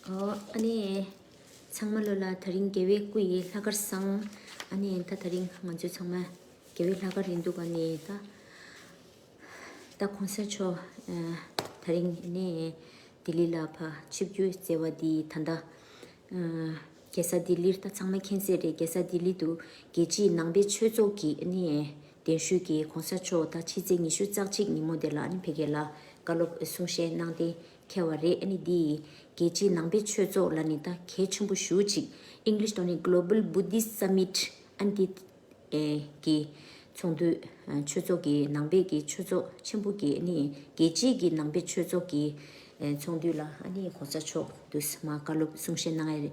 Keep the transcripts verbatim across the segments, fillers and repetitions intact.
ཨོ། ཨ་ནི། ཚང་མ་ལོ་ལ་དེ་རིང་རྒྱལ་བའི་སྐུ་ཡི་ལྷག་དཀར་བཟང་། ཨ་ནི་ད་དེ་རིང་ང་ཚོ་ཚང་མ་རྒྱལ་བའི་ལྷག་དཀར་ཡིན་འདུག་ཨ་ནི་ད། ད་གོང་ས་མཆོག་ཨ་དེ་རིང་ནས་ལྡི་ལི་ལ་ཕར་ཆིབས་བསྒྱུར་མཛད་པ་འདི་ད་ལྟ་ཨ་རྒྱལ་ས་ལྡི་ལིར། ད་ཚང་མ་མཁྱེན་གསལ་རེད། རྒྱལ་ས་ལྡི་ལི་དུ་རྒྱལ་སྤྱིའི་ནང་པའི་ཆོས་ཚོགས་ཀྱི་ཨ་ནི་གདན་ཞུས་ཀྱིས་གོང་ས་མཆོག་ད་ཕྱི་ཚེས་ཉི་ཤུ་རྩ་གཅིག་ཉིན་མོ་དེ་ལ་ཨ་ནི་ཕ་གི་ལ་བཀའ་སློབ་གསུང་བཤད་གནང་སྟེ་འཁེལ་བ་རེད། ཨ་ནི་འདི་རྒྱལ་སྤྱིའི་ནང་པའི་ཆོས་ཚོགས་ལ་ནི་ད་གལ་ཆེན་པོ་ཞེ་པོ་ཅིག English ཐོག་ནས་Global Buddhist Summit ཨ་ནི་འདི་ཨེ་གི་ཚོགས་འདུ། ཨ་ཆོས་ཚོགས་ཀྱི་ནང་པའི་གི་ཆོས་ཚོགས་ཆེན་པོ་གི་ཨ་ནི་རྒྱལ་སྤྱིའི་གི་ནང་པའི་ཆོས་ཚོགས་ཀྱི་ཨེ་ཚོགས་འདུ་ལ་ཨ་ནི་གོང་ས་མཆོག་དུས་མ་བཀའ་སློབ་གསུང་བཤད་གནང་ཡ་རེད།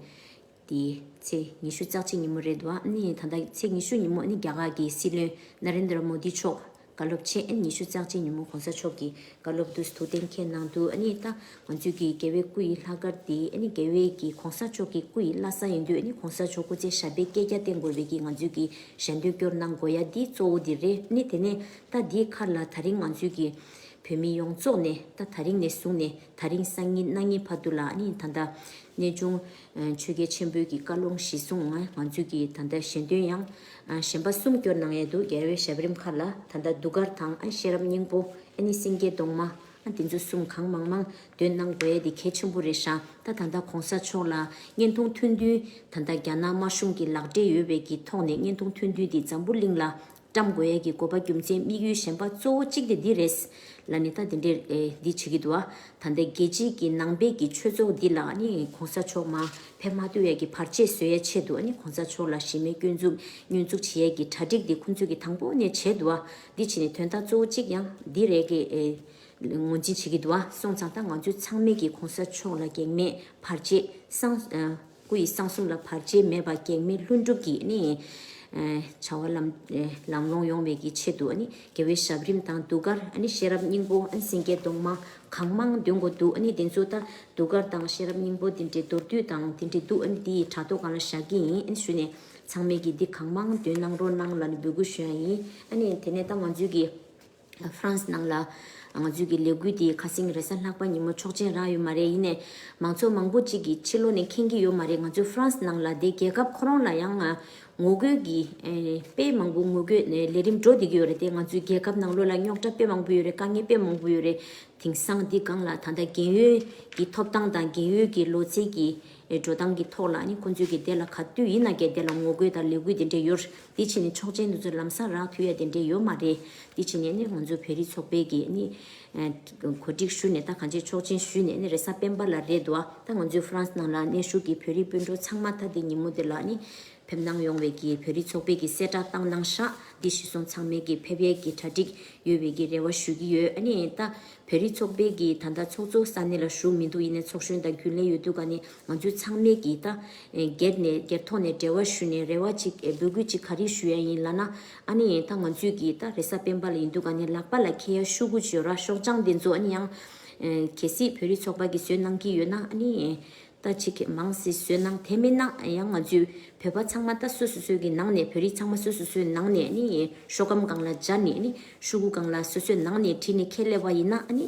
དེ་ཚེས་ཉི་ཤུ་རྩ་གཅིག་ཉིན་མོ་རེད་འདུག་ཨ་ནི་ད་ལྟ་ཚེས་ཉི་ཤུ་ཉིན་མོ་ཨ་ནི་རྒྱ་གར་གྱི་སྲིད་བློན་ན་རེན་དྲ་མོ་དི་མཆོག་བཀའ་སློབ་ཆེ། ཨ་ནི་ཉི་ཤུ་རྩ་གཅིག་ཉིན་མོ་གོང་ས་མཆོག་གིས་བཀའ་སློབ་དུས་ཐུགས་གཏན་འཁེལ་གནང་འདུག་ཨ་ནི་ད་ང་ཚོའི་གི་རྒྱལ་བའི་སྐུ་ཡི་ལྷག་དཀར་དེ་ཨ་ནི་རྒྱལ་བའི་གི་གོང་ས་མཆོག་གི་སྐུ་ཡི་བླ་གཟའ་ཡིན་དུས་ཨ་ནི་གོང་ས་མཆོག་སྐུ་ཚེ་ཞབས་པད་བསྐལ་བརྒྱར་བརྟན་དགོས་པའི་གི་ང་ཚོའི་གི་ཞལ་འདོན་སྐྱོར་གནང་དགོས་ཡ་འདི་གཙོ་བོ་འདི་རེད། ཨ་ནི་དེ་ནས་ད་འདིའི་ཁར་ལ་དེ་རིང་ང་ཚོའི་གི་བོད་མི་ཡོངས་རྫོགས་ནས་ད་དེ་རིང་ནས་བཟུང་ནས་དེ་རིང་སང་ཉིན་གནངས་ཉིན་བར་དུ་ལ་ཨ་ནི་ད་ལྟ་གནས་ཆུང་ཆོས་རྒྱལ་ཆེན་པོའི་གི་བཀའ་ལུང་གཞི་བཟུང་ང་ང་ཚོའི་གི་ད་ལྟ་ཞལ་འདོན་ཡང་གཞན་པ་གསུམ་སྐྱོར་གནང་ཡས་འདུག་རྒྱལ་བའི་ཞབས་རིམ་ཁག་ལ་ད་ལྟ་གདུགས་དཀར་དང་ཨ་ཤེས་རབ་སྙིང་པོ་ཨ་ནི་སེང་གེ་གདོང་མ་ཨ་དེ་ཚོ་གསུམ་གང་མང་མང་འདོན་གནང་དགོས་ཡས་དེ་གལ་ཆེན་པོ་རེད་ཤག་ད་ད་ལྟ་གོང་ས་མཆོག་ལ་བརྙན་ཐུང་ཐུང་ཐུང་ད་ལྟ་རྒྱ་ནག་དམར་གཞུང་གི་ལག་འབྲེལ་ཡོད་པའི་གི་ཐོག་ནས་བརྙན་ཐུང་ཐུང་ཐུང་དེ་འཛམ་བུ་གླིང་ལ་བཀྲམ་དགོས་ཡས་ཀྱི་དགོས་པ་རྒྱུ་མཚན་དམིགས་ཡུལ་གཞན་པ་གཙོ་བོ་གཅིག་དེ་འདི་རེད་ལ་ནི་ད་དེ་འདྲའི་ཨེ་འདི་བྱེད་ཀྱི་འདུག་ཨ། ད་ལྟ་རྒྱལ་སྤྱིའི་གི་ནང་པའི་གི་ཆོས་ཚོགས་འདི་ལ་ནི་གོང་ས་མཆོག་མར་ཕེབས་མ་ཐུབ་ཡས་ཀྱི་བར་ཆད་བཟོ་ཡས་ཆེད་དུ་ཨ་ནི་གོང་ས་མཆོག་ལ་གཞི་མེད་སྐྱོན་འཛུགས་བསྙོན་འཛུགས་བྱེད་ཡས་ཀྱི་གྲ་སྒྲིག་འདི་ཁོང་ཚོས་ཀྱི་དང་པོ་ནས་བྱས་འདུག་ཨ། འདི་བྱས་ནས་དོན་དག་གཙོ་བོ་གཅིག་ཡང་འདི་རེད་ཀྱི་ཨེ་ངོས་འཛིན་བྱེད་ཀྱི་འདུག་ཨ། སོང་ཙང་ད་ང་ཚོས་ཚང་མས་ཀྱི་གོང་ས་མཆོག་ལ་གེགས་མེད་བར་ཆད་སངས་ཨ། སྐུ་ཡི་གསང་གསུམ་ལ་བར་ཆད་མེད་པ་གེགས་མེད་ལྷུན་གྲུབ་ཀྱི་ནི་ཨ་བྱ་བ་ལམ་ཨ་ལམ་ལྷོང་ཡོང་བའི་གི་ཆེད་དུ་ཨ་ནི་རྒྱལ་བའི་ཞབས་རིམ་དང་གདུགས་དཀར་ཨ་ནི་ཤེས་རབ་སྙིང་པོ་ཨ་ནི་སེང་གེ་གདོང་མ་གང་མང་འདོན་དགོས་འདུག་ཨ་ནི་དེ་ཚོ་ད་གདུགས་དཀར་དང་ཤེས་རབ་སྙིང་པོ་དེ་འདྲའི་མདོར་བསྡུས་དང་དེ་འདྲའི་འདུག་ཨ་ནི་དེ་ཡི་དྲ་ཐོག་སྒང་ལ་བཞག་གི་ཡིན་ཨ་ནི་ཞུས་ནས་ཚང་མས་ཀྱི་འདི་གང་མང་འདོན་གནང་རོགས་གནང་ལ་ནི་འབོད་སྐུལ་ཞུ་ཡ་ཡིན། ཨ་ནི་དེ་ནས་ད་ང་ཚོའི་གི་ཧྥ་རན་སི་ནང་ལ་ང་ཚོའི་གི་ལས་འགུལ་དེ་ཁ་སང་རེས་གཟའ་ལྷག་པ་ཉིན་མོ་ཆོག་མཆན་རག་ཡོད་མ་རེད། ཡིན་ནའི་མང་ཚོགས་མང་པོ་ཅིག་གིས་ཕྱི་ལོགས་ནས་མཁྱེན་གྱི་ཡོད་མ་རེད། ང་ཚོའི་ཧྥ་རན་སི་ནང་ལ་དེ་རྒྱལ་ཁབ་ཁོ་རང་ལ་ཡང་ངོ་རྒོལ་གྱི་ཨེ་དཔེ་མང་པོ་ངོ་རྒོལ་ནས་ལས་རིམ་འགྲོ་བསྡད་ཀྱི་ཡོད་རེད། དེ་ང་ཚོའི་རྒྱལ་ཁབ་ནང་ལོགས་ལ་རྙོག་དྲ་དཔེ་མང་པོ་ཡོད་རེད། དཀའ་ངལ་དཔེ་མང་པོ་ཡོད་རེད། དེང་སང་འདི་སྒང་ལ་ད་ལྟ་རྒན་ཡོལ་གྱི་ཐོབ་ཐང་དང་རྒན་ཡོལ་གྱི་ལོ་ཚད་ཀྱི་ཨེ་འགྲོ་སྟངས་ཀྱི་ཐོག་ལ་ནི་ཁོང་ཚོས་ཀྱི་དེ་ལ་ག་དུས་ཡིན་ན་ཀྱང་དེ་ལ་ངོ་རྒོལ་དང་ལས་འགུལ་དེ་འདྲ་ཡོད། དེ་ཕྱིན་ནས་ཆོག་མཆན་དེ་ཚོ་ལམ་སང་རག་ཐུབ་ཡ་དེ་འདྲ་ཡོད་མ་རེད། དེ་ཕྱིན་ནས་ནི་ང་ཚོ་བོད་རིགས་ཚོགས་པའི་གི་ནི་ཨེ་གོ་སྒྲིག་ཞུས་ནས་ད་གང་ཅི་ཆོག་མཆན་ཞུས་ནས་ནི་རེས་གཟའ་སྤེན་པ་ལ་རེད་འདུག་ད་ང་ཚོའི་ཧྥ་རན་སི་ནང་ལ་གནས་བཞུགས་ཀྱི་བོད་རིགས་སྤུན་གྲོགས་ཚང་མ་ད་དེ་ཉིན་མོ་དེ་ལ་ནི་ཕེབས་གནང་ཡོང་བའི་གི་བོད་རིགས་ཚོགས་པའི་གི་གསལ་བསྒྲགས་བཏང་གནང་ཤག་འདི་གཞིར་བཟུང་ཚང་མས་གི་ཕེབས་ཡས་གི་གྲ་སྒྲིག་ཡོད་པའི་གི་རེ་བ་ཞུ་གི་ཡོད། ཨ་ནི་ད་བོད་རིགས་ཚོགས་པའི་གི་ད་ལྟ་ཚོགས་གཙོ་ས་གནས་ལ་བཞུགས་མི་འདུག་ཡིན་ནའི་ཚོགས་གཞོན་དང་རྒྱུན་ལས་ཡོད་དུས་ག་ནི་ང་ཚོའི་ཚང་མས་གི་ད་སྒེར་ནས་སྒེར་ཐོག་ནས་འབྲེལ་བ་ཞུས་ནས་རེ་བ་ཅིག་འབོད་སྐུལ་ཅིག་ག་རེ་ཞུ་ཡ་ཡིན་ལབ་ན། ཨ་ནི་ད་ང་ཚོས་གི་ད་རེས་གཟའ་སྤེན་པ་ལ་ཡིན་དུས་ག་ནི་ལག་པ་ལ་འཁྱེར་ཡ་ཤོག་གུ་ཅིག་ཡོད་ར། ཤོག་བྱང་དེ་ཚོ་ཨ་ནི་ཡང་གལ་སྲིད་བོད་རིགས་ཚོགས་པ་གི་བཟོས་གནང་གི་ཡོད་ན་ཨ་ནི། ད་ཅིག་མང་སེ་བཟོས་གནང་། དེ་མིན་ན་ཡང་ང་ཚོའི་བོད་པ་ཚང་མ་ད་སོ་སོ་སོའི་གི་ནང་ནས་བོད་རིགས་ཚང་མ་སོ་སོ་སོའི་ནང་ནས་ནི་ཤོག་སྒམ་སྒང་ལ་སྦྱར་ནས་ནི་ཤོག་གུ་སྒང་ལ་སོ་སོའི་ནང་ནས་བྲིས་ནས་ཁྱེར་སླེབས་པ་ཡིན་ན་ཨ་ནི་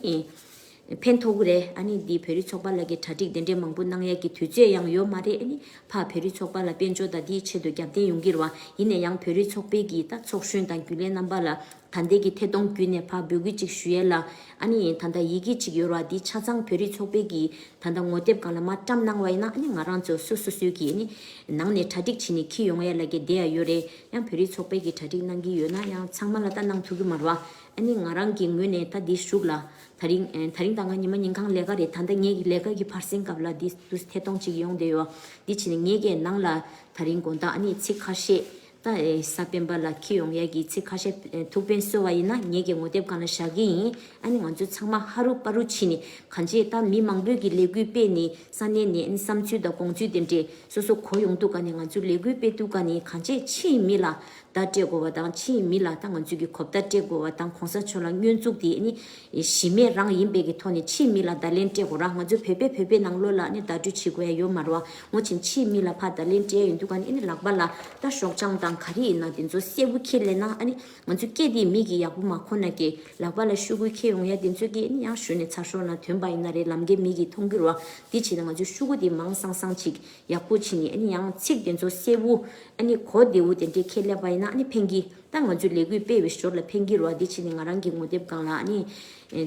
ཕན་ཐོགས་ཀྱི་རེད། ཨ་ནི་འདི་བོད་རིགས་ཚོགས་པ་ལ་གི་གྲ་སྒྲིག་དེ་འདྲའི་མང་པོ་གནང་ཡ་གི་དུས་ཚོད་ཡང་ཡོད་མ་རེད། ཨ་ནི་ཕ་བོད་རིགས་ཚོགས་པ་ལ་དཔལ་འབྱོར་དང་འདིའི་ཆེད་དུ་རྒྱབ་རྟེན་ཡོང་གི་རེད་བ། ཡིན་ན་ཡང་བོད་རིགས་ཚོགས་པའི་གི་ད་ཚོགས་གཞོན་དང་རྒྱུན་ལས་རྣམ་པ་ལ་ད་ལྟའི་གི་ཐད་གཏོང་བརྒྱུད་ནས་ཕར་འབོད་སྐུལ་ཅིག་ཞུ་ཡས་ལ། ཨ་ནི་ད་ལྟ་ཡི་གེ་ཅིག་ཡོད་ར། འདི་ཆ་ཚང་བོད་རིགས་ཚོགས་པའི་གི་ད་ལྟ་ངོ་དེབ་སྒང་ལ་མར་བཀྲམ་གནང་བ་ཡིན་ན་ཨ་ནི་ང་རང་ཚོ་སོ་སོ་སོའི་གི་ཨ་ནི་ནང་ནས་གྲ་སྒྲིག་བྱས་ནས་འཁྱེར་ཡོང་ཡས་ལ་གི་བསྡད་ཡ་ཡོད་རེད། ཡང་བོད་རིགས་ཚོགས་པའི་གི་གྲ་སྒྲིག་གནང་གི་ཡོད་ན་ཡང་ཚང་མ་ལ་ད་གནང་ཐུབ་ཀྱི་མ་རེད་བ། ཨ་ནི་ང་རང་གི་ངོས་ནས་ད་འདི་ཞུགས་ལ་ད་རིང་ཨེ་ད་རིང་ད་ང་ཉི་མ་ཉིན་གང་ལས་ཀ་རེད། ད་ལྟ་ངེད་ཀྱི་ལས་ཀ་གི་བར་གསེང་སྐབས་ལ་འདི་དུས་ཐད་གཏོང་ཅིག་ཡོང་བསྡད་ཡོད། འདི་བྱས་ནས་ངེད་ཀྱི་ནང་ལ་ད་རིང་དགོང་དག་ཨ་ནི་ཚིག་ཁ་ཤས། ད་ཨེ་གཟའ་སྤེན་པ་ལ་འཁྱེར་ཡོང་ཡ་གི་ཚིག་ཁ་ཤས་ཨེ་ཐུགས་ཕན་གསོས་པ་ཡིན་ན་ངེད་ཀྱི་ངོ་དེབ་སྒང་ལ་བཞག་གི་ཡིན། ཨ་ནི་ང་ཚོ་ཚང་མ་ཧ་རུ་པ་རུ་ཕྱིན་ནས་གང་ཅི་ད་མི་མང་པོས་ཀྱི་ལས་འགུལ་སྤེལ་ནས་ས་གནས་ནས་ཨ་ནི་བསམ་ཚུལ་དང་དགོངས་ཚུལ་དེ་འདྲས་སོ་སོ་གོ་ཡོང་དུས་ག་ནས་ང་ཚོ་ལས་འགུལ་སྤེལ་དུས་ག་ནས་གང་ཅི་ཕྱིའི་མི་ལ་ བརྡ་སྤྲད་དགོས་པ་དང་ཕྱིའི་མི་ལ་ད་ང་ཚོས་ཀྱི་གོ་བརྡ་སྤྲད་དགོས་པ་དང་གོང་ས་མཆོག་ལ་བསྙོན་འཛུགས་དེ་ནི་གཞི་མེད་རང་ཡིན་པའི་གི་ཐོག་ནས་ཕྱིའི་མི་ལ་བརྡ་ལན་སྤྲད་དགོས་ར། ང་ཚོས་བོད་པས་བོད་པའི་ནང་ལོགས་ལ་ནི་བརྡ་སྤྲོད་བྱེད་དགོས་ཡ་ཡོད་མ་རེད་བ། ངོ་ཆེན་ཕྱིའི་མི་ལ་ཕར་བརྡ་ལན་སྤྲད་ཡོང་དུས་ག་ནི་ཨ་ནི་ལག་པ་ལ་ད་ཤོག་བྱང་དང་ག་རེ་ཡིན་ན་དེ་ཚོ་གསལ་པོ་འཁྱེར་སླེབས་ན་ཨ་ནི་ང་ཚོ་སྐད་དེ་མི་གི་ཡག་པོ་མ་གོ་ན་གི་ལག་པ་ལ་ཤོག་གུ་འཁྱེར་ཡོང་ཡ་དེ་ཚོ་གི་ཨ་ནི་ཡང་ཞུ་ནས་ཚར་ཤོག་ན་ཐོན་པ་ཡིན་ན་རེད། ལམ་ཀའི་མི་གི་མཐོང་གི་རེད་བ། དེ་བྱས་ན་ང་ཚོས་ཤོག་གུ་དེ་མང་སང་སང་ཅིག་ཡག་པོ་བྱས་ནས་ཨ་ནི་ཡང་ཚིག་དེ་ཚོ་གསལ་པོ་ཨ་ནི་གོ་བདེ་བོ་དེ་འདྲས་འཁྱེར་སླེབས་པ་ཡིན་ན་ཨ་ནི་ཕན་གི། ད་ང་ཚོས་ལས་འགུལ་སྤེལ་བའི་ཞོར་ལ་ཕན་གི་རེད་བ། དེ་བྱས་ནས་ང་རང་གི་ངོ་དེབ་སྒང་ལ་ཨ་ནི་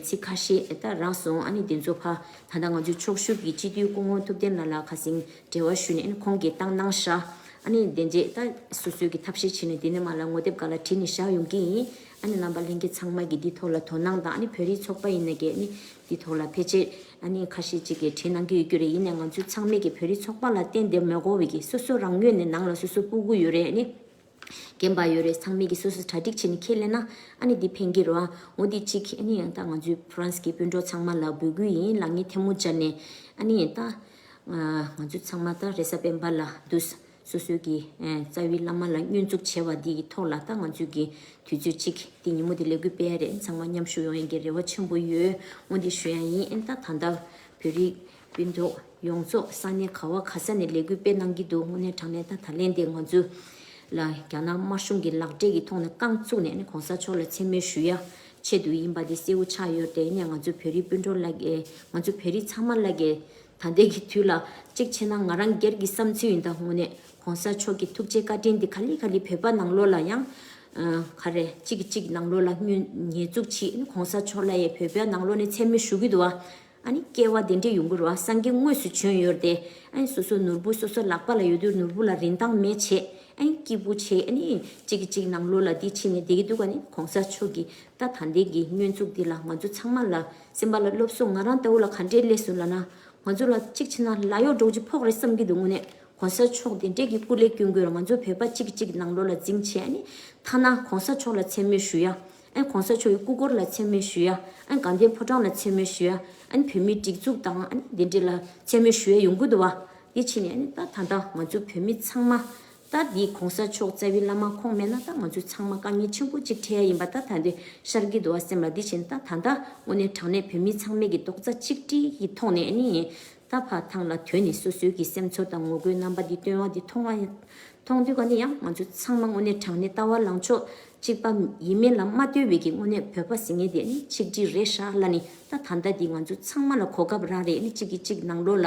ཚིག་ཁ་ཤས་ད་རག་སོང་། ཨ་ནི་དེ་ཚོ་ཕར་ད་ལྟ་ང་ཚོའི་ཕྱོགས་བཞུགས་ཀྱི་སྤྱི་འཐུས་སྐུ་ངོ་ཐུབ་བསྟན་ལགས་ལ་ཁ་སང་འབྲེལ་བ་ཞུས་ནས་ཨ་ནི་ཁོང་གིས་བཏང་གནང་ཤག་ཨ་ནི་དེ་རྗེས་ད་སོ་སོའི་གི་ཐབས་ཤེས་བྱས་ནས་དེ་ནས་མར་ལ་ངོ་དེབ་སྒང་ལ་བྲིས་ནས་བཞག་ཡོང་གི་ཡིན། ཨ་ནི་རྣམ་པ་ལྷན་རྒྱས་ཚང་མ་གིས་འདི་ཐོག་ལ་དོ་སྣང་དང་ཨ་ནི་བོད་རིགས་ཚོགས་པ་ཡིན་ན་གི་ཨ་ནི་འདི་ཐོག་ལ་ཕལ་ཆེར་ཨ་ནི་ཁ་ཤས་ཅིག་གིས་བྲིས་གནང་གི་ཡོད་རྒྱུ་རེད། ཡིན་ནའི་ང་ཚོ་ཚང་མས་གི་བོད་རིགས་ཚོགས་པ་ལ་བརྟེན་ཏེ་མི་དགོས་པའི་གི་སོ་སོ་རང་ངོས་ནས་ནང་ལ་སོ་སོ་སྤུ་གུ་ཡོད་རེད། ཨ་ནི་རྒན་པ་ཡོད་རེད། ཚང་མས་ཀྱི་སོ་སོ་གྲ་སྒྲིག་བྱས་ནས་འཁྱེར་སླེབས་ན་ཨ་ནི་འདི་ཕན་གྱི་རེད་བ། འོ་འདི་གཅིག་ཨ་ནི་ཡང་ད་ང་ཚོའི་ཧྥ་རན་སི་གི་སྤུན་གྲོགས་ཚང་མ་ལ་འབོད་སྐུལ་ཡིན། ལག་གཉིས་ཐལ་མོ་སྦྱར་ནས་ཨ་ནི་ཡང་ད་ང་ཚོ་ཚང་མ་ད་རེས་གཟའ་སྤེན་པ་ལ་འདུག་སོ་སོའི་གི་རྩ་བའི་བླ་མ་ལ་བསྙོན་འཛུགས་བྱས་པ་འདི་གི་ཐོག་ལ་ད་ང་ཚོའི་གི་དུས་ཚོད་གཅིག་འདི་ཉིན་མོ་འདི་ལས་འགུལ་སྤེལ་ཡ་རེད། ཚང་མ་མཉམ་ཞུགས་ཡོང་ཡ་གི་རེ་བ་ཆེན་པོ་ཡོད། འོ་འདི་ཞུ་ཡ་ཡིན། ཨ་ནི་ད་ད་ལྟ་བོད་རིགས་སྤུན་གྲོགས་ཡོངས་རྫོགས་ས་གནས་ག་བ་ག་ས་ནས་ལས་འགུལ་སྤེལ་གནང་གི་འདུག་དངོས་གནས་དྲང་གནས་ད་ད་ལན་དེ་ང་ཚོ་ལ་རྒྱ་ནག་དམར་གཞུང་གི་ལག་འབྲེལ་གྱི་ཐོག་ནས་རྐང་བཙུགས་ནས་ནི་གོང་ས་མཆོག་ལ་མཚན་སྨད་ཞུ་ཡ་ཆེད་དུ་ཡིན་པ་དེ་གསལ་པོ་ཆགས་ཡོད་དེ། ནས་ང་ཚོ་བོད་རིགས་སྤུན་གྲོགས་ལ་གི་ང་ཚོ་བོད་རིགས་ཚང་མ་ལ་གི་ད་ལྟའི་གི་དུས་ལ་གཅིག་བྱས་ན་ང་རང་སྒེར་གྱི་བསམ་ཚུལ་ཡིན། ད་དངོས་གནས་གོང་ས་མཆོག་གི་ཐུགས་རྗེ་བཀའ་དྲིན་འདི་ག་ལེ་ག་ལེ་བོད་པ་ནང་ལོགས་ལ་ཡང་ག་རེ་གཅིག་གིས་གཅིག་ནང་ལོགས་ལ་ཉེས་འཛུགས་བྱེད། གོང་ས་མཆོག་ལ་ཡང་བོད་པའི་ནང་ལོགས་ནས་མཚན་སྨད་ཞུ་གི་འདུག་བ། ཨ་ནི་སྐལ་བ་དེ་འདྲས་ཡོང་གི་རེད་བ། སངས་རྒྱས་དངོས་སུ་བྱོན་ཡོད་དེ། ཨ་ནི་སོ་སོ་ནོར་བུ་སོ་སོ་ལག་པ་ལ་ཡོད་དུས་ནོར་བུ་ལ་རིན་ཐང་མེད་བྱས། ཨ་ནི་སྐྱིད་པོ་བྱས། ཨ་ནི་གཅིག་གིས་གཅིག་ནང་ལོགས་ལ་འདི་བྱས་ནས་བསྡད་ཀྱི་འདུག་ག་ནི་གོང་ས་མཆོག་གི་ད་ད་ལྟའི་གི་བསྙོན་འཛུགས་འདི་ལ་ང་ཚོ་ཚང་མ་ལ་སེམས་པ་ལ་སློབ་གསོ་ང་རང་ལྟ་བུ་ལ་ག་འདྲས་སླེབས་སོང་ལབ་ན། ང་ཚོ་ལ་གཅིག་བྱས་ན་ལ་གཡོག་འདྲ་བོ་ཅིག་ཕོག་རེད་བསམ་གྱི་འདུག་དངོས་གནས། གོང་ས་མཆོག་དེ་འདྲས་ཀྱི་སྐུ་ལས་བསྐྱོན་དགོས་ར། ང་ཚོ་བོད་པ་གཅིག་གིས་གཅིག་ནང་ལོགས་ལ་འཛིང་བྱས། ཨ་ནི་ཐ་ན་གོང་ས་མཆོག་ལ་མཚན་སྨད་ཞུ་ཡ། ཨ་ནི་གོང་ས་མཆོག་གི་སྐུ་འཁོར་ལ་མཚན་སྨད་ཞུ་ཡ། ཨ་ནི་དགའ་ལྡན་ཕོ་བྲང་ལ་མཚན་སྨད་ཞུ་ཡ། ཨ་ནི་བོད་མིའི་སྒྲིག་འཛུགས་དང་ཨ་ནི་དེ་འདྲས་ལ་མཚན་སྨད་ཞུ་ཡ་ཡོང་གི་འདུག་བ། དེ་ཕྱིན་ནས་ཨ་ནི་ད་ད་ལྟ་ང་ཚོ་བོད་མི་ཚང་མ་ད་འདི་གོང་ས་མཆོག་རྩ་བའི་བླ་མ་ཁོང་མེད་ན་ད་ང་ཚོ་ཚང་མ་དཀའ་ངལ་ཆེན་པོ་གཅིག་འཕྲད་ཡ་ཡིན་པ་ད་ད་འདི་ཤར་གྱི་འདུག་བ་སེམས་ལ། དེ་ཕྱིན་ད་ད་ལྟ་དངོས་གནས་དྲང་གནས་བོད་མི་ཚང་མས་ཀྱི་རྡོག་རྩ་གཅིག་སྒྲིལ་གྱི་ཐོག་ནས་ཨ་ནི། ད་ཕར་ཐང་ལ་ཐོན་ནས་སོ་སོའི་གི་སེམས་ཚོར་དང་ངོ་རྒོལ་རྣམ་པ་འདི་སྟོན་པ་འདི་མཐོང་བ་མཐོང་དུས་ག་ནི་ཡང་ང་ཚོ་ཚང་མ་དངོས་གནས་དྲང་གནས་ལྟ་བ་ལངས་ཕྱོགས་གཅིག་པ་ཡིན་མིན་ལ་མ་ལྟོས་པའི་གི་དངོས་གནས་བོད་པ་ཟེར་མཁན་དེ་ནི་ཆིག་སྒྲིལ་རེད་ཤག་ལབ་ནི། ད་ད་ལྟ་འདི་ང་ཚོ་ཚང་མ་ལ་གོ་སྐབས་རག་རེད། ནི་གཅིག་གིས་གཅིག་ནང་ལོགས་ལ་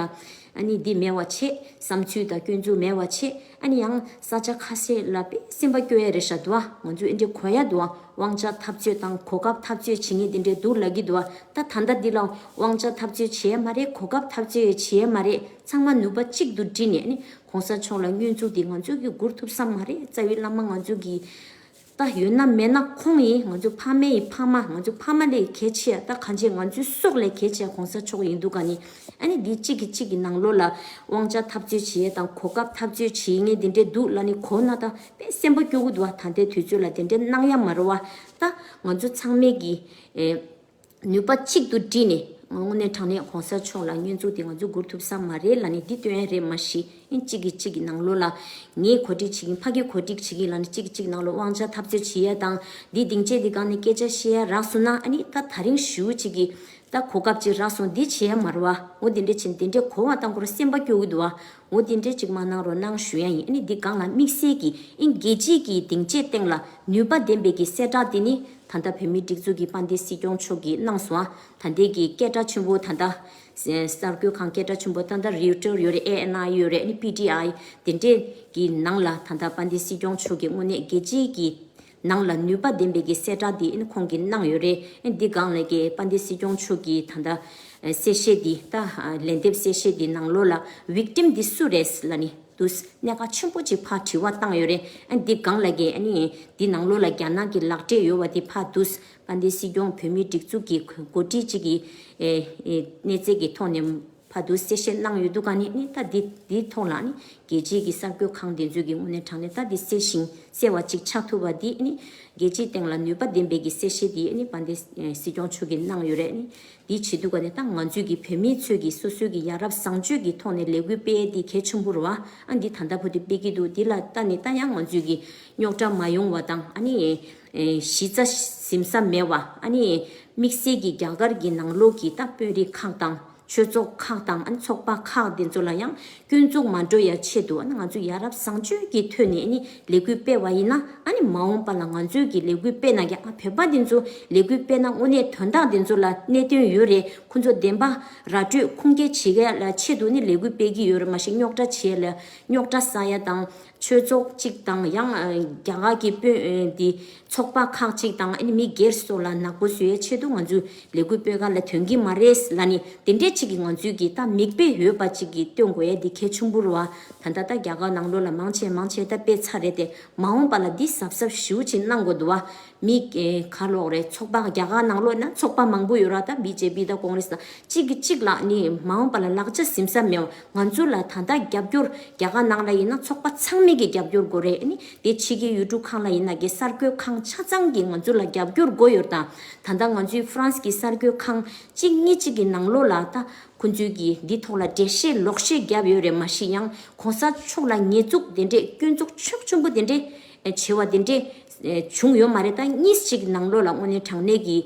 ཨ་ནི་འདི་མེད་པ་བྱེད། བསམ་ཚུལ་དང་སྐྱོན་འཛུགས་མེད་པ་བྱེད། ཨ་ནི་ཡང་ས་ཆ་ཁ་ཤས་ལ་དཔེ་སེམས་པ་སྐྱོ་ཡ་རེད་ཤག་འདུག་བ། ང་ཚོ་ཨེ་འདྲས་གོ་ཡ་འདུག་བ། དབང་ཆ་འཐབ་རྩོད་དང་གོ་སྐབས་འཐབ་རྩོད་བྱེད་མཁན་དེ་འདྲས་འདུག་ལབ་ཀྱི་འདུག་བ། ད་ད་ལྟ་འདི་ལ་དབང་ཆ་འཐབ་རྩོད་བྱེད་ཡ་མ་རེད། གོ་སྐབས་འཐབ་རྩོད་བྱེད་ཡ་མ་རེད། ཚང་མ་ནུས་པ་གཅིག་ཏུ་བསྒྲིལ་ནས་ནི་གོང་ས་མཆོག་ལ་བསྙོན་འཛུགས་འདི་ང་ཚོ་གི་སྒུར་ཐུབ་ས་མ་རེད། རྩ་བའི་བླ་མ་ང་ཚོ་གི་ད་ཡོད་ན་མེད་ན་ཁོང་ཡིན། ང་ཚོ་ཕ་མའི་ཕ་མ། ང་ཚོ་ཕ་མ་ལས་གལ་ཆེ་ཡ། ད་གང་ཅི་ང་ཚོའི་སྲོག་ལས་གལ་ཆེ་ཡ་གོང་ས་མཆོག་ཡིན་འདུག་ག་ནི། ཨ་ནི་འདི་གཅིག་གིས་གཅིག་གི་ནང་ལོགས་ལ་དབང་ཆ་འཐབ་རྩོད་བྱེད་ཡས་དང་གོ་སྐབས་འཐབ་རྩོད་བྱེད་མཁན་དེ་འདྲས་འདུག་ལབ་ནི་གོ་ན་ད་དཔེ་སེམས་པ་སྐྱོ་གི་འདུག་བ། ད་ལྟའི་དུས་ཚོད་ལ་དེ་འདྲས་གནང་ཡ་མ་རེད་བ། ད་ང་ཚོ་ཚང་མས་ཀྱི་ཨེ་ནུས་པ་གཅིག་ཏུ་བསྒྲིལ་ནས་དངོས་གནས་དྲང་གནས་གོང་ས་མཆོག་ལ་བསྙོན་འཛུགས་དེ་ང་ཚོ་སྒུར་ཐུབ་ས་མ་རེད་ལབ་ནི་འདི་སྟོན་ཡ་རེད། མ་གཞི་ཨེ་གཅིག་གིས་གཅིག་གི་ནང་ལོགས་ལ་ངས་གོ་སྒྲིག་བྱེད་ཀྱིན་ཕ་གིས་གོ་སྒྲིག་བྱེད་ཀྱིན་ལབ་ནི་གཅིག་གིས་གཅིག་ནང་ལོགས་དབང་ཆ་འཐབ་རྩོད་བྱེད་ཡ་དང་འདི་སྡིངས་ཆ་འདི་སྒང་ནས་སྐད་ཆ་བཤད་ཡ་རག་སོང་ན། ཨ་ནི་ད་ད་རིང་ཞུ་གཅིག་གི་ད་གོ་སྐབས་ཅིག་རག་སོང་། འདི་བྱེད་ཡ་མ་རེད་བ། འོ་དེ་འདྲས་ཕྱིན་དེ་འདྲས་གོ་བ་དང་ཁོ་རང་སེམས་པ་སྐྱོ་གི་འདུག་བ། འོ་དེ་འདྲས་ཅིག་མ་གནང་རོགས་གནང་ཞུ་ཡ་ཡིན། ཨ་ནི་འདི་སྒང་ལ་དམིགས་བསལ་གྱི་ཨིན་རྒྱལ་སྤྱིའི་གི་སྡིངས་ཆའི་སྟེང་ལ་ནུས་པ་ལྡན་པའི་གི་གསལ་བསྒྲགས་འདི་ནི་ད་ལྟ་བོད་མིའི་སྒྲིག་འཛུགས་ཀྱི་དཔལ་ལྡན་སྲིད་སྐྱོང་མཆོག་གིས་གནང་སོང་ཨ། ད་ལྟའི་གི་སྐད་གྲགས་ཆེན་པོ་ད་ལྟ་གསར་འགོད་ཁང་སྐད་གྲགས་ཆེན་པོ་ད་ལྟ་རོའི་ཊར་ཡོད་རེད། ཨེ་ཨེན་ཨའི་ཡོད་རེད། ཨ་ནི་པི་ཊི་ཨའི་དེ་འདྲས་གི་ནང་ལ་ད་ལྟ་དཔལ་ལྡན་སྲིད་སྐྱོང་མཆོག་གིས་དངོས་གནས་རྒྱལ་སྤྱིའི་གི་ནང་ལ་ནུས་པ་ལྡན་པའི་གི་གསལ་བསྒྲགས་འདི་ཨ་ནི་ཁོང་གིས་གནང་ཡོད་རེད། ཨ་ནི་འདི་སྒང་ལ་གི་དཔལ་ལྡན་སྲིད་སྐྱོང་མཆོག་གིས་ད་ལྟ་གསལ་བཤད་འདི་ད་ལན་འདེབས་གསལ་བཤད་འདི་ནང་ལོགས་ལ་ཝིག་ཊིམ་འདི་སུ་རེད་ལབ་ནི་འདུག་གནད་འགག་ཆེན་པོ་ཅིག་ཕར་དྲི་བ་བཏང་ཡོད་རེད། ཨ་ནི་འདི་སྒང་ལ་གི་ཨ་ནི་འདི་ནང་ལོགས་ལ་རྒྱ་ནག་གི་ལག་འབྲེལ་ཡོད་པ་འདི་ཕར་འདུག་དཔལ་ལྡན་སྲིད་སྐྱོང་བོད་མིའི་སྒྲིག་འཛུགས་ཀྱི་འགོ་ཁྲིད་ཅིག་གི་ཨེ་ཨེ་གནས་ཚད་ཀྱི་ཐོག་ནས་ ཕར་དུ་གསལ་བཤད་གནང་ཡོད་འདུག་ག་ནི་ནི་ད་འདི་འདིའི་ཐོག་ལ་ནི་རྒྱལ་སྤྱིའི་གི་གསར་འགོད་ཁང་དེ་ཚོའི་གི་དངོས་གནས་དྲང་གནས་ད་འདི་གསལ་ཞིང་གསལ་བ་ཅིག་ཆགས་ཐུབ་པ་འདི་ནི་རྒྱལ་སྤྱིའི་སྟེང་ལ་ནུས་པ་ལྡན་པའི་གི་གསལ་བཤད་འདི་ནི་དཔལ་ལྡན་སྲིད་སྐྱོང་མཆོག་གིས་གནང་ཡོད་རེད། ནི་འདི་བྱེད་དུས་ག་ནས་ད་ང་ཚོས་ཀྱི་བོད་མི་ཚོས་ཀྱི་སོ་སོའི་གི་ཡ་རབས་བཟང་སྤྱོད་ཀྱི་ཐོག་ནས་ལས་འགུལ་སྤེལ་ཡས་འདི་གལ་ཆེན་པོ་རེད་བ། ཨ་འདི་ད་ལྟ་བར་དུ་སྤེལ་གྱི་འདུག་འདི་ལ་ལྟ་ནས་ད་ཡང་ང་ཚོས་ཀྱི་རྙོག་དྲ་མ་ཡོང་བ་དང་ཨ་ནི་གཞི་རྩ་ཟིན་ས་མེད་བ། ཨ་ནི་དམིགས་བསལ་གྱི་རྒྱ་གར་གྱི་ནང་ལོགས་ཀྱི་ད་དཔོན་རིགས་ཁག་དང་། ཆོས་ཚོགས་ཁག་དང་ཨ་ནི་ཚོགས་པ་ཁག་དེ་ཚོ་ལ་ཡང་སྐྱོན་འཛུགས་མ་འགྲོ་ཡ་ཆེད་དུ་ཨ་ནི་ང་ཚོ་ཡ་རབས་བཟང་སྤྱོད་ཀྱི་ཐོག་ནས་ཨ་ནི་ལས་འགུལ་སྤེལ་བ་ཡིན་ན་ཨ་ནི་མ་འོངས་པ་ལ་ང་ཚོས་ཀྱི་ལས་འགུལ་སྤེལ་ན་ཀྱང་ཨ་བོད་པ་དེ་ཚོ་ལས་འགུལ་སྤེལ་ན་དངོས་གནས་དོན་དག་དེ་ཚོ་ལ་གནད་དོན་ཡོད་རེད། ཁོ་ཚོ་བདེན་པ་ར་སྤྲོད་ཁུངས་སྐྱེལ་བྱེད་ཡ་ལ་ཆེད་དུ་ནི་ལས་འགུལ་སྤེལ་གྱི་ཡོད་རེད། མ་གཞི་རྙོག་དྲ་བྱེད་ཡ་ལ་རྙོག་དྲ་ཟ་ཡ་དང་ཆོས་ཚོགས་གཅིག་དང་ཡང་རྒྱ་གར་གྱི་དཔོན་དེ། ཚོགས་པ་ཁག་ཅིག་དང་ཨ་ནི་མི་སྒེར་སོགས་ལ་ནག་པོ་བཟོ་ཡའི་ཆེད་དུ་ང་ཚོས་ལས་འགུལ་སྤེལ་ག་ལ་དོན་གྱི་མ་རེད་ལ་ནི་དེ་འདྲས་ཅིག་གིས་ང་ཚོས་ཀྱི་ད་མིག་དཔེ་ཡོད་པ་ཅིག་གིས་སྟོན་དགོས་ཡ་འདི་གལ་ཆེན་པོ་རེད་བ། ད་ལྟ་ད་རྒྱ་གར་ནང་ལོགས་ལ་མང་ཆེ་མང་ཆེ་ད་སྤེལ་ཚར་རེད་དེ་མ་འོངས་པ་ལ་འདི་གཟབ་གཟབ་ཞེ་པོ་ཅིག་གནང་དགོས་འདུག་བ། མི་ག་ལོག་རེད། ཚོགས་པ་རྒྱ་གར་ནང་ལོགས་ན་ཚོགས་པ་མང་པོ་ཡོད་ར། ད་བི་ཇེ་པི་ད་ཀོང་རེ་སི་ད་གཅིག་གིས་གཅིག་ལ་ནི་མ་འོངས་པ་ལ་ལག་ཆ་ཟིན་ས་མེད་བ། ང་ཚོ་ལ་ད་ལྟ་རྒྱབ་སྐྱོར་རྒྱ་གར་ནང་ལ་ཡིན་ན་ཚོགས་པ་ཚང་མས་ཀྱི་རྒྱབ་སྐྱོར་དགོས་རེད། ཨ་ནི་དེ་ཕྱི་རྒྱལ་ཡུལ་གྲུ་ཁག་ལ་ཡིན་ན་གི་གསར་འགོད་ཁང་ཆ་ཚང་གིས་ང་ཚོ་ལ་རྒྱབ་སྐྱོར་དགོས་ཡོད་དང་། ད་ལྟ་ང་ཚོའི་ཧྥ་རན་སི་གི་གསར་འགོད་ཁང་གཅིག་གཉིས་གཅིག་གི་ནང་ལོགས་ལ་ད་ཁོ་ཚོས་ཀྱི་འདི་ཐོག་ལ་འགྲེལ་བཤད་ལོག་བཤད་བརྒྱབ་ཡོད་རེད། མ་གཞི་ཡང་གོང་ས་མཆོག་ལ་ཉེས་འཛུགས་དེ་འདྲས་སྐྱོན་འཛུགས་ཕྱོགས་ཆེན་པོ་དེ་འདྲས་བྱེད་པ་དེ་འདྲས་བྱུང་ཡོད་མ་རེད། ད་གཉིས་གཅིག་ནང་ལོགས་ལ་དངོས་གནས་དྲང་གནས་ཀྱི་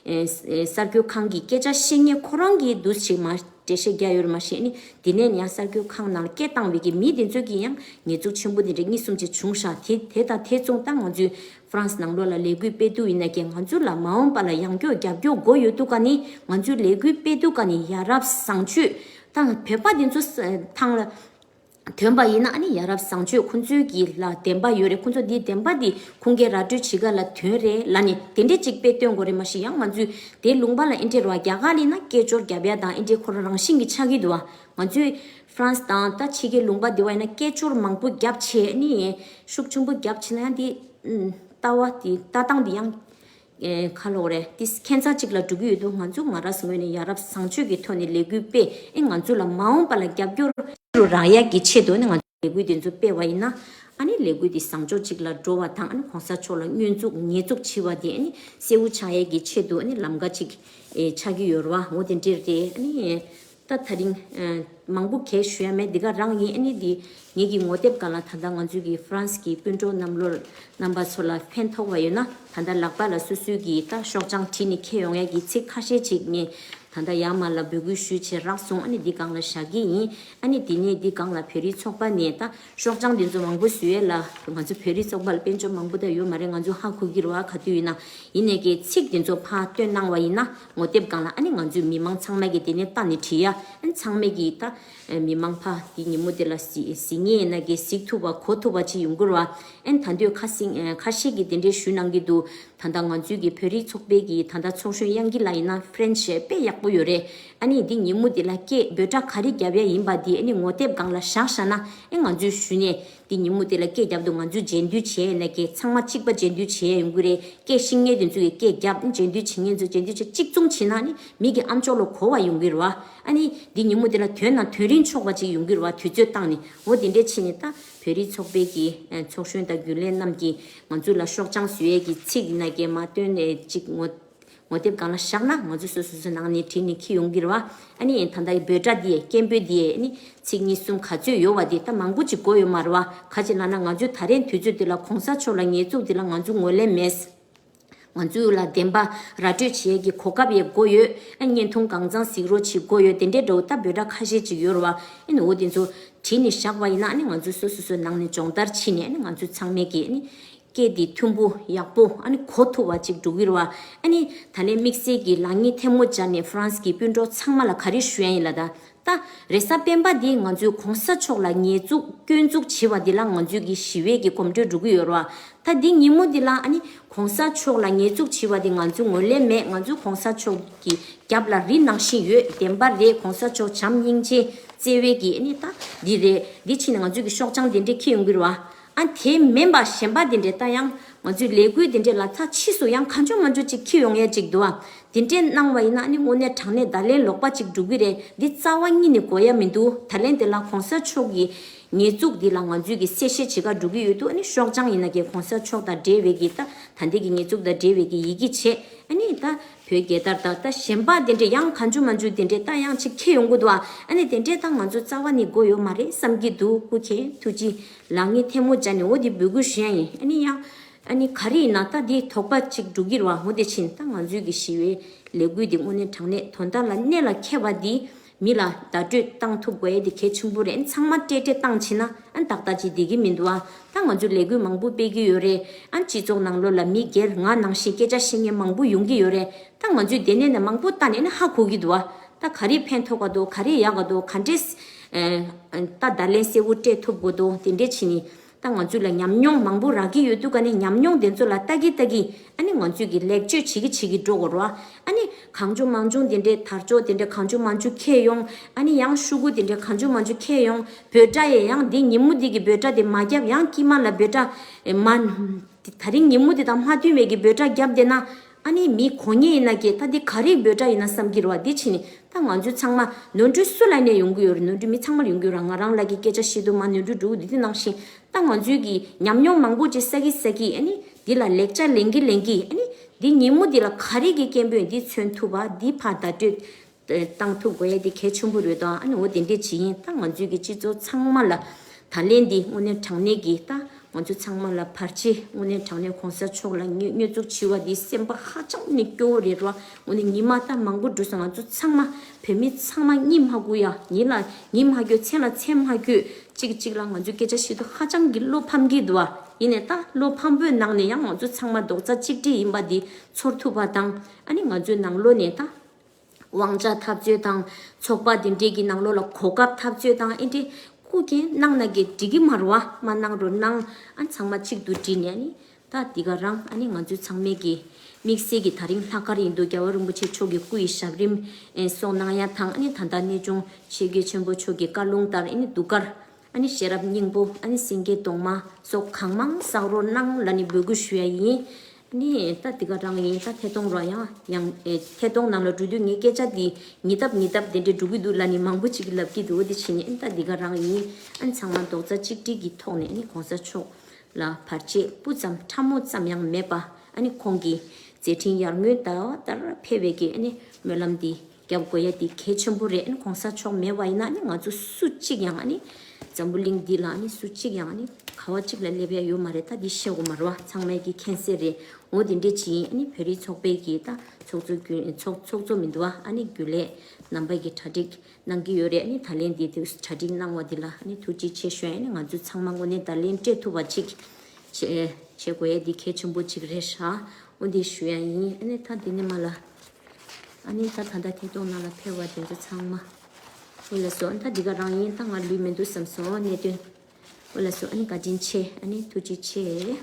གསར་འགོད་ཁང་གི་སྐད་ཆ་བཤད་མཁན་ཁོ་རང་གིས་འདུག་ཞིག་མ། འགྲེལ་བཤད་རྒྱག་ཡོད་རེད། མ་གཞི་ནི་དེ་ནས་ཡང་གསར་འགོད་ཁང་ནང་ལ་སྐད་བཏང་བའི་གི་མི་དེ་ཚོ་གིས་ཡང་ཉེས་འཛུགས་ཆེན་པོ་དེ་འདྲ་གཉིས་གསུམ་ཅིག་བྱུང་ཤག་དེ་དེ་དང་དེ་མཚུངས་ད་ང་ཚོས་ཧྥ་རན་སི་ནང་ལོགས་ལ་ལས་འགུལ་སྤེལ་དུས་ཡིན་ན་ཀྱང་ང་ཚོ་ལ་མ་འོངས་པ་ལ་ཡང་སྐྱོ་རྒྱབ་སྐྱོར་དགོས་ཡོད་དུས་ཀ་ནི་ང་ཚོས་ལས་འགུལ་སྤེལ་དུས་ཀ་ནི་ཡ་རབས་བཟང་སྤྱོད་དང་བོད་པ་དེ་ཚོ་ཐང་ལ་ཐོན་པ་ཡིན་ན་ཨ་ནི་ཡ་རབས་བཟང་སྤྱོད་ཁོ་ཚོའི་གི་ལ་བདེན་པ་ཡོད་རེད། ཁོ་ཚོ་འདི་བདེན་པ་འདི་ཁུངས་སྐྱེལ་ར་སྤྲོད་བྱེད་ག་ལ་དོན་རེད་ལ་ནི་དེ་འདྲས་ཅིག་དཔེ་སྟོན་དགོས་རེད། མ་གཞི་ཡང་ང་ཚོས་དེ་ལུང་པ་ལ་ཨེ་འདྲས་ར་རྒྱ་གར་ལ་ཡིན་ན་སྐད་ཅོར་རྒྱབ་ཡ་དང་ཨེ་འདྲས་ཁོ་རང་རང་བཞིན་གྱི་ཆགས་ཀྱི་འདུག་བ། ང་ཚོས་ཧྥ་རན་སི་དང་ད་ཕྱི་རྒྱལ་ལུང་པ་འདི་བ་ཡིན་ན་སྐད་ཅོར་མང་པོ་རྒྱབ་བྱས་ནི་ཤུགས་ཆེན་པོ་རྒྱབ་བྱས་ན་ཡང་འདི་ཨུམ་ལྟ་བ་འདི་ལྟ་སྟངས་འདི་ཡང་ཨེ་ག་ལོག་རེད། འདི་ཁྱད་མཚར་ཅིག་ལ་འགྲོ་གི་ཡོད་དུས་ང་ཚོ་ང་རང་ངོས་ནས་ཡ་རབས་བཟང་སྤྱོད་ཀྱི་ཐོག་ནས་ལས་འགུལ་སྤེལ་ཨེ་ང་ཚོ་ལ་མ་འོངས་པ་ལ་རྒྱབ་སྐྱོར་རུ་རག་ཡ་གི་ཆེད་དུ་ནི་ང་ཚོ་ལས་འགུལ་འདི་ཚོ་སྤེལ་བ་ཡིན་ན་ཨ་ནི་ལས་འགུལ་འདི་བཟང་ཕྱོགས་ཅིག་ལ་འགྲོ་བ་དང་ཨ་ནི་གོང་ས་མཆོག་ལ་བསྙོན་འཛུགས་ཉེས་འཛུགས་བྱས་པ་དེ་ཨ་ནི་གསལ་པོ་ཆགས་ཡ་གི་ཆེད་དུ་ཨ་ནི་ལམ་ཁ་ཅིག་ཨེ་ཆགས་ཀྱི་ཡོད་རེད་བ། འོ་དེ་འདྲས་རེད། ཨ་ནི། ད་ད་རིང་ཨ་མང་པོ་གས་ཞུ་ཡ་མེད། འདི་ག་རང་ཡིན། ཨ་ནི་འདི་ངེད་ཀྱི་ངོ་དེབ་སྒང་ལ་ད་ལྟ་ང་ཚོའི་གི་ཧྥ་རན་སི་གི་སྤུན་གྲོགས་རྣམས་ལོར་རྣམ་པ་ཚོ་ལ་ཕན་ཐོགས་པ་ཡོད་ན་ད་ལྟ་ལག་པ་ལ་སོ་སོའི་གི་ད་ཤོག་བྱང་བྲིས་ནས་འཁྱེར་ཡོང་ཡ་གི་ཚིག་ཁ་ཤས་ཅིག་ངས་ད་ལྟ་ཡར་མར་ལ་འབོད་སྐུལ་ཞུས་བྱས་རག་སོང་། ཨ་ནི་འདི་སྒང་ལ་བཞག་གི་ཡིན། ཨ་ནི་འདི་ནས་འདི་སྒང་ལ་བོད་རིགས་ཚོགས་པ་ནས་ད་ཤོག་བྱང་འདི་ཚོ་མང་པོ་བཟོ་ཡས་ལ་ང་ཚོ་བོད་རིགས་ཚོགས་པ་ལ་དཔལ་འབྱོར་མང་པོ་ད་ཡོད་མ་རེད། ང་ཚོ་ཧ་གོ་གི་རེད་བ། ག་དུས་ཡིན་ན་ཡིན་ནས་ཀྱི་ཚིག་འདི་ཚོ་ཕར་བཏོན་གནང་བ་ཡིན་ན། ངོ་དེབ་སྒང་ལ་ཨ་ནི་ང་ཚོའི་མི་མང་ཚང་མ་གིས་དེ་ནས་ལྟ་ནས་བྲིས་ཡ། ཨ་ནི་ཚང་མས་ཀྱིས་ད་མི་མང་ཕ་དེ་ཉིན་མོ་དེ་ལ་གཟིགས་གཟིགས་ངེས་ཡིན་ན་གི་གཟིགས་ཐུབ་པ་གོ་ཐུབ་པ་ཅིག་ཡོང་གི་རེད་བ། ཨ་ནི་ད་འདོད་ཁ་སིང་ཁ་ཤས་ཀྱིས་དེ་འདྲའི་ཞུ་གནང་གི་འདུག་ད་ལྟ་ང་ཚོའི་གི་བོད་རིགས་ཚོགས་པའི་གི་ད་ལྟ་ཚོགས་གཞོན་དབྱངས་སྐྱིད་ལགས་ཡིན་ན་ཕ་རན་སི་དཔེ་ཡག་པོ་ཡོད་རེད། ཨ་ནི་འདི་ཉིན་མོ་དེ་ལ་སྐད་འབོད་སྒྲ་ག་རེ་རྒྱབ་ཡ་ཡིན་པ་དེ་ཨ་ནི་ངོ་དེབ་སྒང་ལ་བཞག་བཞག་ན་ཨ་ང་ཚོས་ཞུས་ནས། དེ་ཉིན་མོ་དེ་ལ་སྐད་རྒྱབ་དུས་ང་ཚོས་རྗེས་མཐུད་བྱས་ཡིན་ན་ཀྱེ་ཚང་མ་གཅིག་པ་རྗེས་མཐུད་བྱས་ཡོང་གི་རེད། སྐད་ཤེས་མཁན་དེ་ཚོ་གིས་སྐད་རྒྱབ། རྗེས་མཐུད་བྱེད་མཁན་ཚོ་རྗེས་མཐུད་བྱས། གཅིག་མཚུངས་བྱས་ན་ནི་མི་གི་ཨམ་ཅོག་ལ་གོ་བ་ཡོང་གི་རེད་བ། ཨ་ནི་འདི་ཉིན་མོ་དེ་ལ་དོན་དང་དོན་རིན་ཆོག་པ་ཅིག་ཡོང་གི་རེད་བ། དུས་ཚོད་བཏང་ནས། འོ་དེ་འདྲས་བྱས་ནས་ད་བོད་རིགས་ཚོགས་པའི་གི་ཚོགས་གཞོན་དང་རྒྱུན་ལས་རྣམས་ཀྱིས་ང་ཚོ་ལ་ཤོག་བྱང་བཟོ་ཡས་ཀྱི་ཚིག་ཡིན་ན་ཀྱེ་མ་བཏོན་ནས་གཅིག་ངོ་ངོ་དེབ་སྒང་ལ་བཞག་ན་ང་ཚོ་སོ་སོ་སོའི་ནང་ནས་བྲིས་ནས་འཁྱེར་ཡོང་གི་རེད་བ། ཨ་ནི་ད་ལྟ་འབོད་སྒྲ་འདི་སྐད་འབོད་འདི་ནི་ཚིག་གཉིས་གསུམ་ག་ཚོད་ཡོད་བ་འདི་ད་མང་པོ་ཅིག་གོ་ཡོད་མ་རེད་བ། ག་ཅི་ལབ་ན་ང་ཚོས་ད་རེས་དུས་ཚོད་འདི་ལ་གོང་ས་མཆོག་ལ་ཉེས་འཛུགས་འདི་ལ་ང་ཚོ་ངོས་ལེན་མེད། ང་ཚོ་ལ་བདེན་པ་ར་སྤྲོད་བྱེད་ཡས་ཀྱི་གོ་སྐབས་ཡང་དགོས་ཡོད། ཨ་བརྙན་ཐུང་གང་ཚང་གཟིགས་རོགས་བྱེད་དགོས་ཡོད། དེ་འདྲའི་འདྲ་བོ་ད་འབོད་སྒྲ་ཁ་ཤས་ཅིག་ཡོད་རེད་བ། ཨ་ནི་འོ་དེ་ཚོ་བྲིས་ནས་བཞག་པ་ཡིན་ན་ཨ་ནི་ང་ཚོས་སོ་སོ་སོའི་ནང་ནས་སྦྱོང་བརྡར་བྱས་ནས་ཨ་ནི་ང་ཚོ་ཚང་མས་ཀྱིས་ཨ་ནི། སྐད་འདི་མཐུན་པོ་ཡག་པོ་ཨ་ནི་གོ་ཐུབ་པ་ཅིག་འགྲོ་གི་རེད་བ། ཨ་ནི་ད་ལན་དམིགས་བསལ་གྱི་ལག་གཉིས་ཐལ་མོ་སྦྱར་ནས་ཧྥ་རན་སི་གི་སྤུན་གྲོགས་ཚང་མ་ལ་ག་རེ་ཞུ་ཡ་ཡིན་ལབ་ད། ད་རེས་གཟའ་སྤེན་པ་འདི་ང་ཚོས་གོང་ས་མཆོག་ལ་ཉེས་འཛུགས་སྐྱོན་འཛུགས་བྱས་པ་འདི་ལ་ང་ཚོས་ཀྱི་ཞི་བའི་གི་གོམ་བགྲོད་འགྲོ་གི་ཡོད་རེད་བ། ད་འདི་ཉིན་མོ་འདི་ལ་ཨ་ནི་གོང་ས་མཆོག་ལ་ཉེས་འཛུགས་བྱས་པ་འདི་ང་ཚོས་ངོས་ལེན་མེད། ང་ཚོས་གོང་ས་མཆོག་གི་རྒྱབ་ལ་རི་ནང་བཞིན་ཡོད། བདེན་པ་རེད། གོང་ས་མཆོག་བྱམས་སྙིང་རྗེ་བརྩེ་བའི་གི་ཨ་ནི་ད་འདི་རེད། འདི་ཕྱིན་ནས་ང་ཚོས་ཀྱི་ཤོག་བྱང་འདི་འདྲས་འཁྱེར་ཡོང་གི་རེད་བ། ཨ་དེ་མིན་པ་གཞན་པ་དེ་འདྲས་ད་ཡང་ ང་ཚོའི་ལས་འགུལ་དེ་འདྲས་ལ་ད་ཕྱིས་སུ་ཡང་གང་བྱུང་མང་བྱུང་ཅིག་འཁྱེར་ཡོང་ཡ་ཅིག་འདུག་ཨ། དེ་འདྲས་གནང་བ་ཡིན་ན་ཨ་ནི་དངོས་གནས་དྲང་གནས་ད་ལན་ལོག་པ་ཅིག་འགྲོ་གི་རེད། འདི་རྩ་བ་ཉིད་ནས་དགོས་ཡ་མི་འདུག་ད་ལན་དེ་ལ་གོང་ས་མཆོག་གི་ཉེས་འཛུགས་འདི་ལ་ང་ཚོས་ཀྱི་གསལ་བཤད་བྱེད་ག་འགྲོ་གི་ཡོད་འདུག་ཨ་ནི་ཤོག་བྱང་ཡིན་ན་ཀྱི་གོང་ས་མཆོག་དང་འབྲེལ་བའི་གི་ད་ད་ལྟའི་གི་ཉེས་འཛུགས་དང་འབྲེལ་བའི་གི་ཡི་གེ་བྱས། ཨ་ནི་ད་བོད་རྒྱལ་དར་དང་ད་གཞན་པ་དེ་འདྲས་ཡང་གང་བྱུང་མང་བྱུང་དེ་འདྲས་ད་ཡང་ཅིག་འཁྱེར་ཡོང་གི་འདུག་ཨ། ཨ་ནི་དེ་འདྲས་ད་ང་ཚོ་རྩ་བ་ནས་དགོས་ཡོད་མ་རེད་བསམ་གྱི་འདུག་སྐུ་མཁྱེན་ཐུགས་རྗེ་ལགས། ངས་ཐལ་མོ་སྦྱར་ནས་འོ་དེ་འབོད་སྐུལ་ཞུ་ཡ་ཡིན། ཨ་ནི་ཡང་ཨ་ནི་ག་རེ་ཡིན་ན་ད་འདི་དོགས་པ་ཅིག་འགྲོ་གི་རེད་བ། འོ་དེ་ཕྱིན་ད་ང་ཚོའི་གི་ཞི་བའི་ལས་འགུལ་འདི་དངོས་གནས་དྲང་གནས་དོན་དག་ལ་གནད་ལ་འཁེལ་བ་འདི་མི་ལ་བརྡ་སྤྲོད་བཏང་ཐུབ་དགོས་ཡ་འདི་གལ་ཆེན་པོ་རེད། ཚང་མ་སྤྲད་སྤྲད་བཏང་ཕྱིན་ན་ཨ་ཏག་ཏག་ཅིག་བསྡད་ཀྱི་མི་འདུག་ཨ། ད་ང་ཚོས་ལས་འགུལ་མང་པོ་སྤེལ་གྱི་ཡོད་རེད། ཨ་སྤྱི་ཚོགས་ནང་ལོགས་ལ་མི་སྒེར་ང་ནང་བཞིན་སྐད་ཆ་བཤད་མཁན་མང་པོ་ཡོང་གི་ཡོད་རེད། ད་ང་ཚོས་དེ་ནས་ནས་མང་པོ་བལྟས་ནས་ཨ་ནི་ཧ་གོ་གི་འདུག་ཨ། ད་ག་རེ་ཕན་ཐོགས་ག་འདུག་ག་རེ་ཡག་ག་འདུག་ག་འདྲས་ཨ་ད་བརྡ་ལན་གསལ་བོ་སྤྲད་ཐུབ་དགོས་འདུག་དེ་འདྲས་བྱས་ནས་ད་ང་ཚོ་ལ་ཉམས་མྱོང་མང་པོ་རག་གི་ཡོད་དུས་ཀ་ནས་ཉམས་མྱོང་དེ་ཚོ་ལ་ལྟ་གི་ལྟ་གི་ཨ་ནི་ང་ཚོས་ཀྱི་ལེགས་བཅོས་བྱེད་ཀྱི་བྱེད་ཀྱི་འགྲོ་དགོས་རེད་བ། ཨ་ནི་གང་བྱུང་མང་བྱུང་དེ་འདྲས་དར་ལྕོག་དེ་འདྲས་གང་བྱུང་མང་བྱུང་འཁྱེར་ཡོང་། ཨ་ནི་ཡང་ཤོག་གུ་དེ་འདྲས་གང་བྱུང་མང་བྱུང་འཁྱེར་ཡོང་། འབོད་སྒྲ་ཡང་ཡང་འདི་ཉིན་མོ་འདི་གི་འབོད་སྒྲ་དེ་མ་བརྒྱབ། ཡང་དཀྱིལ་མ་ལ་འབོད་སྒྲ་ཨེ་མ་དེ་ད་རིང་ཉིན་མོ་དེ་དང་མ་མཐུན་པའི་གི་འབོད་སྒྲ་བརྒྱབ་བསྡད་ན་ཨ་ནི་མི་གོ་ངེས་ཡིན་ན་ཀྱེ་ད་འདི་ག་རེའི་འབོད་སྒྲ་ཡིན་ན་བསམ་གྱི་རེད་བ། འདི་ཕྱིན་ནས་ད་ང་ཚོ་ཚང་མ་ནོར་འཁྲུལ་སུ་ལ་ནས་ཡོང་གི་ཡོད་རེད། ནོར་འཁྲུལ་མི་ཚང་མར་ཡོང་གི་ཡོད་རེད། ང་རང་ལ་གི་སྐད་ཆ་བཤད་དུས་མ་ནོར་འཁྲུལ་འགྲོ་གི་འདུག་དེ་ནང་བཞིན་ད་ང་ཚོའི་གི་ཉམས་མྱོང་མང་པོ་ཅིག་བསགས་ཀྱི་བསགས་ཀྱི་ཨ་ནི་འདི་ལ་ལེགས་ཆ་ལེན་གྱི་ལེན་གྱི་ཨ་ནི་འདི་ཉིན་མོ་འདི་ལ་ག་རེ་གི་སྐད་འབོད་འདི་མཚོན་ཐུབ་པ་འདི་ཕར་བརྡ་སྤྲོད་བཏང་ཐུབ་དགོས་ཡ་དེ་གལ་ཆེན་པོ་རེད་དོ། ཨ་ནི་འོ་དེ་འདྲས་བྱེད་ཡིན། ད་ང་ཚོའི་གི་སྤྱི་ཚོགས་ཚང་མ་ལ་ད་ལན་འདི་དངོས་གནས་དྲང་གནས་ཀྱི་ད་ང་ཚོ་ཚང་མ་ལ་བར་ཆད་དངོས་གནས་དྲང་གནས་གོང་ས་མཆོག་ལ་བསྙོན་བསྙོན་འཛུགས་བྱས་པ་འདི་སེམས་པ་ཧ་ཅང་ནས་སྐྱོ་བོ་རེད་རོ། དངོས་གནས་ཉི་མ་ད་མང་པོ་འགྲོ་སོང་། ང་ཚོ་ཚང་མ་བོད་མི་ཚང་མ་གཉིད་མ་ཁུག་ཡ། ཉིན་ལ་ཉིན་མ་འགྱོད་མཚན་ལ་མཚན་མ་འགྱོད་གཅིག་གཅིག་ལ་ང་ཚོའི་སྐད་ཆ་བཤད་དུས་ཧ་ཅང་གི་བློ་ཕམ་གྱི་འདུག་བ། ཡིན་ནས་ད་བློ་ཕམ་པོའི་ནང་ནས་ཡང་ང་ཚོ་ཚང་མ་རྡོག་རྩ་གཅིག་སྒྲིལ་ཡིན་པ་འདི་ཚོར་ཐུབ་པ་དང་། ཨ་ནི་ང་ཚོའི་ནང་ལོགས་ནས་ད་དབང་ཆ་འཐབ་རྩོད་དང་ཚོགས་པ་འདི་འདྲས་ཀྱི་ནང་ལོགས་ལ་གོ་སྐབས་འཐབ་རྩོད་དང་ཨེ་འདྲས་སྐུ་མཁྱེན་གནང་ན་གི་འགྲིག་གི་མ་རེད་བ། མ་གནང་རོགས་གནང་། ཨ་ཚང་མ་གཅིག་ཏུ་བསྒྲིལ་ནས་ཨ་ནི་ད་འདི་ག་རང་ཨ་ནི་ང་ཚོའི་ཚང་མས་ཀྱི་དམིགས་བསལ་གྱི་ད་རིང་ལྷག་དཀར་ཡིན་འདུག་རྒྱལ་བ་རིན་པོ་ཆེ་མཆོག་གི་སྐུ་ཡི་ཞབས་རིམ་ཨེ་སོགས་གནང་ཡ་དང་། ཨ་ནི་ད་ལྟ་གནས་ཆུང་ཆེ་བརྒྱུད་ཆེན་པོ་མཆོག་གི་བཀའ་ལུང་ལྟར་ཨ་ནི་གདུགས་དཀར་ཨ་ནི་ཤེས་རབ་སྙིང་པོ་ཨ་ནི་སེང་གེ་གདོང་མ་སོགས་གང་མང་བསགས་རོགས་གནང་ལབ་ནས་འབོད་སྐུལ་ཞུ་ཡ་ཡིན། ཨ་ནི་ད་འདི་ག་རང་ཡིན། ད་ཐད་གཏོང་རོགས་ཡང་ཡང་ཨེ་ཐད་གཏོང་ནང་ལ་འགྲོ་དུས་ངའི་སྐད་ཆ་འདི་ཉིས་ལྡབ་ཉིས་ལྡབ་དེ་འདྲས་འགྲོ་གི་འདུག་ལབ་ནས་མང་པོ་ཅིག་གིས་ལབ་ཀྱི་འདུག་འོ་དེ་བྱས་ནས་ཨ་ནི་ད་འདི་ག་རང་ཡིན། ཨ་ནི་ཚང་མ་རྡོག་རྩ་གཅིག་སྒྲིལ་གྱི་ཐོག་ནས་ཨ་ནི་གོང་ས་མཆོག་ལ་བར་ཆད་སྤུ་ཙམ་ཕྲ་མོ་ཙམ་ཡང་མེད་པ། ཨ་ནི་ཁོང་གི་མཛད་འཕྲིན་ཡར་ངོའི་ཟླ་བ་ལྟར་འཕེལ་བའི་གི་ཨ་ནི་སྨོན་ལམ་འདི་རྒྱབ་དགོས་ཡ་འདི་གལ་ཆེན་པོ་རེད། ཨ་ནི་གོང་ས་མཆོག་མེད་པ་ཡིན་ན་ཨ་ནི་ང་ཚོ་སུ་གཅིག་ཡང་ཨ་ནི་འཛམ་བུ་གླིང་འདི་ལ་ཨ་ནི་སུ་གཅིག་ཡང་ཨ་ནི་ག་བ་གཅིག་ལ་སླེབས་ཡ་ཡོད་མ་རེད། ད་འདི་ཤེས་དགོས་མ་རེད་བ། ཚང་མས་ཀྱི་མཁྱེན་གསལ་རེད། འོ་དེ་འདྲས་བྱས་ཡིན། ཨ་ནི་བོད་རིགས་ཚོགས་པའི་གི་ད་ཚོགས་གཙོ་རྒྱུན་ཚོགས་ཚོགས་གཙོ་མི་འདུག་བ། ཨ་ནི་རྒྱུན་ལས་རྣམ་པ་གི་གྲ་སྒྲིག་གནང་གི་ཡོད་རེད། ཨ་ནི་ད་ལན་འདི་དུས་གྲ་སྒྲིག་གནང་བ་འདི་ལ་ཨ་ནི་ཐུགས་རྗེ་ཆེ་ཞུ་ཡ་ཡིན། ཨ་ནི་ང་ཚོ་ཚང་མ་དངོས་གནས་ད་ལན་སྤྲད་ཐུབ་པ་ཅིག་བྱེད་བྱེད་དགོས་ཡ་འདི་གལ་ཆེན་པོ་ཅིག་རེད་ཤག་འོ་འདི་ཞུ་ཡ་ཡིན། ཨ་ནི་ད་འདི་ནས་མ་ལ་ཨ་ནི་ད་ད་ལྟ་ཐད་གཏོང་ནང་ལ་ཕེབས་པ་དེ་ཚོ་ཚང་མ་འོ་ལགས་སོ། ཨ་ནི་ད་འདི་ག་རང་ཡིན། ད་ང་ལུས་མི་འདུག་བསམ་སོང་གནད་དོན། འོ་ལགས་སོ། ཨ་ནི་བཀའ་དྲིན་ཆེ། ཨ་ནི་ཐུགས་རྗེ་ཆེ།